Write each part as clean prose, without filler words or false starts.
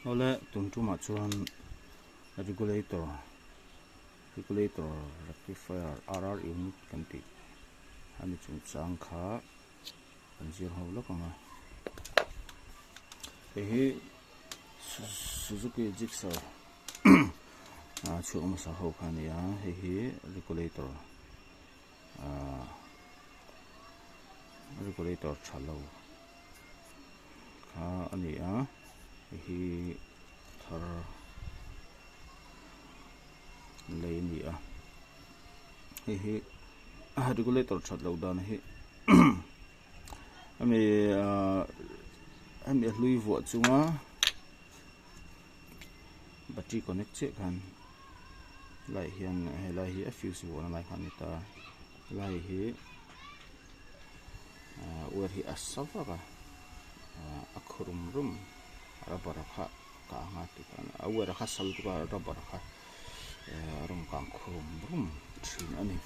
Awle tun tumah chuan regulator regulator rectifier RR unit kan tih a ni chungchang kha kan zir ho lawk ang a. Hei hi Suzuki Gixxer chhuak hmasa ho kha a ni a, hei hi regulator ahh regulator tha lo. Kha a ni a hei hi thar lei a ni a hei hi regulator that loh dan hi hemi ahh hemi a hlui vuah chunga battery connect chiah khan lai hian helai hi a fuse vuahna lai kha a ni ta lai hi. Ahh wire hi a sa vak a ahh a khaw rum rum rubber kha ka ang a tikhan a wire kha sal tuk a rubber kha ehh a rawn kang khaw rum rum thin a ni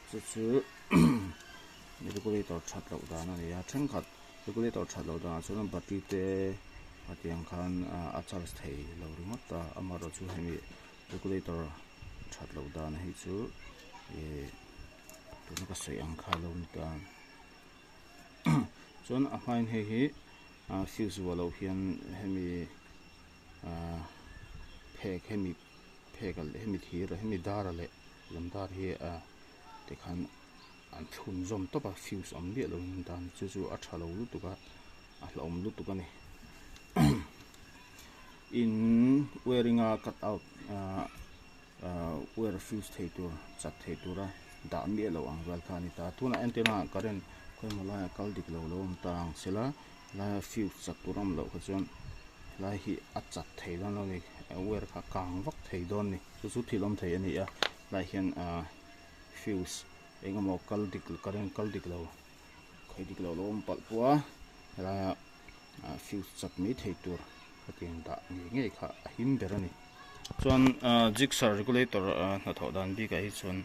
chu chu regulator that loh dan a ni a thenkhat regulator that loh danah chuan battery te a tiang khan a charge thei lo ringawt a amaherawhchu hemi regulator that loh dan hi chu ehh. Tuna ka sawi ang kha lo ni ta. Chuan a hmain hei hi fuse vuah loh hian hemi phek hemi phek hemi thir hemi dar leh lam dar hi tikhan an thlun zawm tawp a fuse awm miah lo in dan chu chu a tha lo lutuk a a hlauhawm lutuk a ni. In wearing a cut out ah. Ahh wire fuse thei tur chat thei tura dah miah loh ang vel kha a ni ta. Tunah entir a current khawimaw laiah kal dik lo lo awm ta ang sela laia fuse chat tur a awm loh kha chuan helai hi a chat thei dawn lo a ni wire kha a kang vak thei dawn a ni chu chu thil awm thei a ni a helaiah hian ahh fuse eng emaw kal dik current kal dik lo khawi dik lo lo awm palh pawh a helaia ah fuse chat mai thei tur khatiang dah ngei ngei kha a him ber a ni. Chuan ah jigsaw regulator ah hnathawh dan bikah hi chuan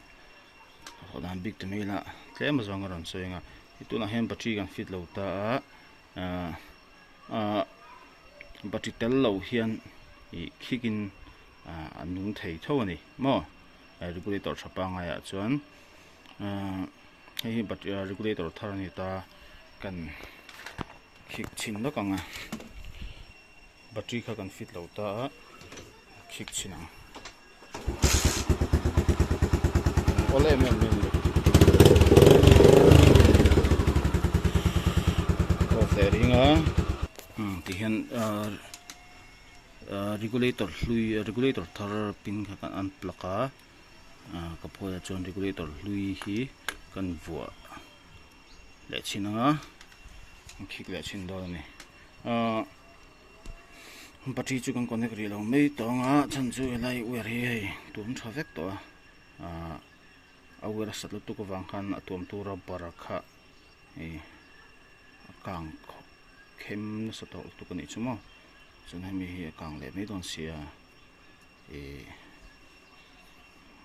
hnathawh dan bik te mai ila tlem azawng a rawn sawi ang a hei tunah hian battery kan fit lo ta a ah ah battery tel loh hian ih khikin ah a nung thei tho a ni maw regulator tha pangngai ah chuan ah hei hi battery regulator thar a ni ta kan khik chhin lawk ang a battery kha kan fit lo ta a khik chhin ang awl em em mai a ni off leh ring a umm ti hian ahh ahh regulator hlui regulator thar pin kha kan unplug a ah ka phawiah chuan regulator hlui hi kan vuah. Leh chhin anga an khik leh chhin dawn a ni ahh battery chu kan connect rih lo mai tawh anga chhan chu helai wire hi hei tuam tha vek tawh a ahh a wire a sat lutuk avang khan a tuam tura bar kha hei a kang khem nasa tawh lutuk a nih chu maw chuan hemi hi a kang leh mai dawn sia ih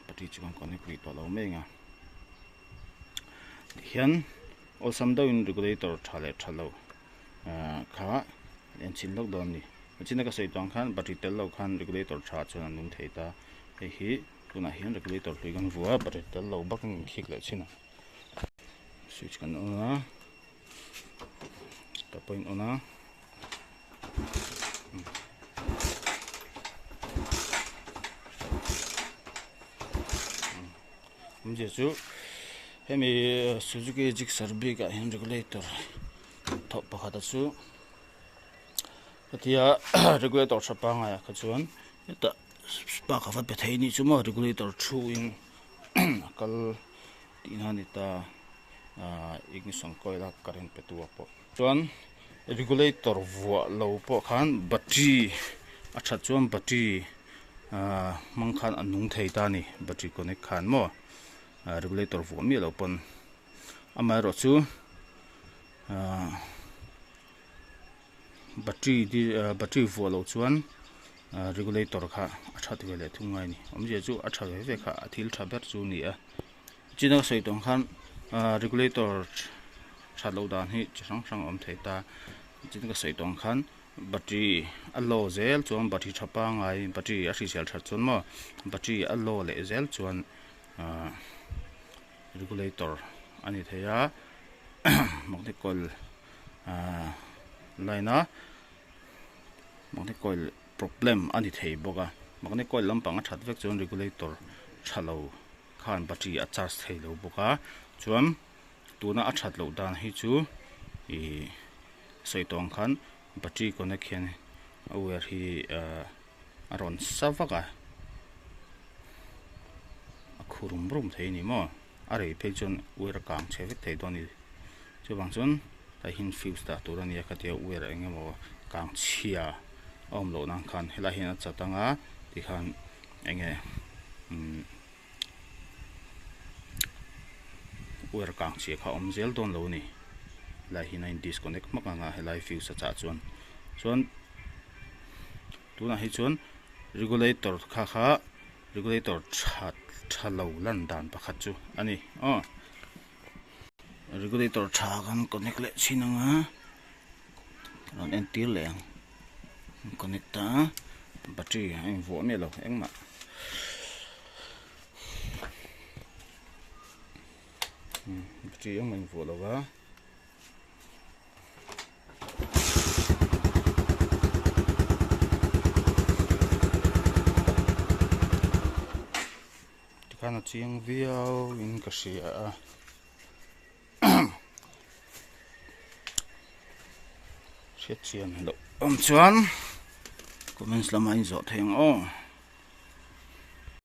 battery chu kan connect rih tawh lo mai anga. Tihian awlsam deuhin regulator tha leh tha lo ahh kha en chhin lawk dawn a ni. China ka sawi tawh ang khan battery tel lo khan regulator tha chuan an nung thei ta. Hei hi tunah hian regulator hlui kan vuah a battery tel lo bakin kan khik leh thin a. Switch kan on a tah pawh in on a. Awmzia chu hemi Suzuki Gixxer bik ah hian regulator thawh pakhat a chu hetia regulator tha pangai ah kha chuan hetah spark a va pe thei anih chu maw regulator thu in a kal tihna a ni ta ah ignition coil a current pe tu ah pawh chuan regulator vuah lo pawh khan battery a that chuan battery ahh hmang khan a nung thei ta a ni battery connect khan maw ah regulator vuah miah lo pawn amaherawh chu ahh battery battery vuah loh chuan ah regulator kha a that ve leh thung ngai a ni awmzia chu a tha ve ve kha a thil tha ber chu a ni a. China ka sawi tawh ang khan ah regulator that loh dan hi chi hrang hrang a awm thei ta china ka sawi tawh ang khan Battery a low zel chuan battery tha pangai battery a hrisel that chuan maw battery a low leh zel chuan ahh regulator a ni thei a magnet coil ahh line a magnet coil problem a ni thei bawk a magnet coil lampang a that vek chuan regulator tha lo khan battery a charge thei lo bawk a chuan. Tuna a that loh dan hi chu ih sawi tawng khan battery connect hian a wire hi ah a rawn sa vak a a khu rum rum thei a ni maw a rei phei chuan wire a kang chhe vek thei dawn a ni chuvang chuan tah hian fuse dah tur a nia khatia wire eng emaw kang chhia a awm loh nan khan helai hian a chat anga tikhan eng nge umm. Wire kang chhia kha a awm zel dawn lo a ni helai hian a in disconnect hmak ang a helai fuse a chah chuan chuan tunah hi chuan regulator kha kha regulator tha tha lo lan dan pakhat chu a ni aw regulator tha kan connect leh chhin ang a rawn entir leh ang connect a battery a invuah miah lo engmah. Battery engmah invuah lo va. Tikhan a chiang viau in ka hria a. Hriat chian loh awm chuan comments lamah in zawh thei ang aw.